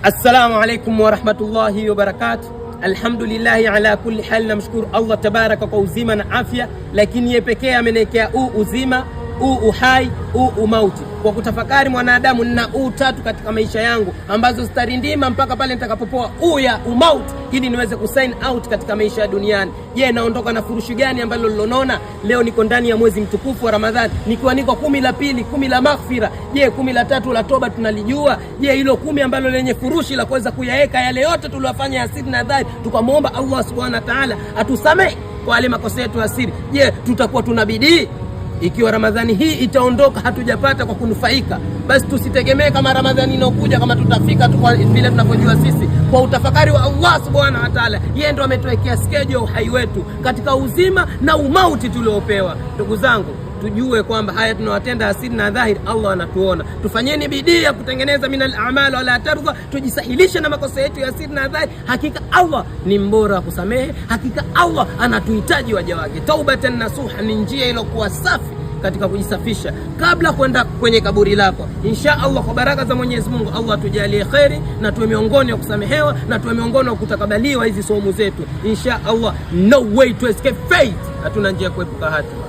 Assalamu alaikum warahmatullahi wabarakatuh. Alhamdulillahi ala kulli hal, namshukuru Allah tabaraka kwa uzima na afya, lakini yeye pekee ameniwekea huu uzima, huu uhai, huu umauti. Kwa kutafakari mwanadamu, nina uu tatu katika maisha yangu ambazo zitarindima mpaka pale nitakapopoa uu ya umauti, ili niweze kusign out katika maisha ya duniani. Je, naondoka na furushi gani ambalo lilonona? Leo niko ndani ya mwezi mtukufu wa Ramadhani, nikiwa niko 10 la pili, 10 la maghfira. Je, 10 la tatu la toba tunalijua? Je, hilo 10 ambalo lenye furushi la kuweza kuyaweka yale yote tuliyofanya ya siri na dhahiri, tukamwomba Allah subhanahu wa ta'ala atusamehe kwa yale makosa yetu ya siri. Je, tutakuwa tuna bidii? Ikiwa Ramadhani hii itaondoka hatujapata kwa kunufaika, basi tusitegemee kama Ramadhani inokuja kama tutafika tu kwa vile tunavyojua sisi. Kwa utafakari wa Allah subhanahu wa ta'ala, yeye ndo ametuwekea schedule ya uhai wetu katika uzima na umauti tuliopewa. Ndugu zangu, tujue kwamba haya tunawatenda asiri na dhahiri, Allah anatuona. Tufanyeni bidii ya kutengeneza minal a'mal wala tardha, tujisahilishe na makosa yetu ya asiri na dhahiri. Hakika Allah ni mbora wa kusamehe, hakika Allah anatuhitaji waja wake. Taubatan nasuha ni njia iliyokuwa safi katika kujisafisha kabla kwenda kwenye kaburi lako. Insha Allah, kwa baraka za Mwenyezi Mungu, Allah tujalie kheri na tuwe miongoni wa kusamehewa na tuwe miongoni wa kutakabaliwa hizi somo zetu insha Allah. No way to escape fate, hatuna njia ya kuepuka hatima.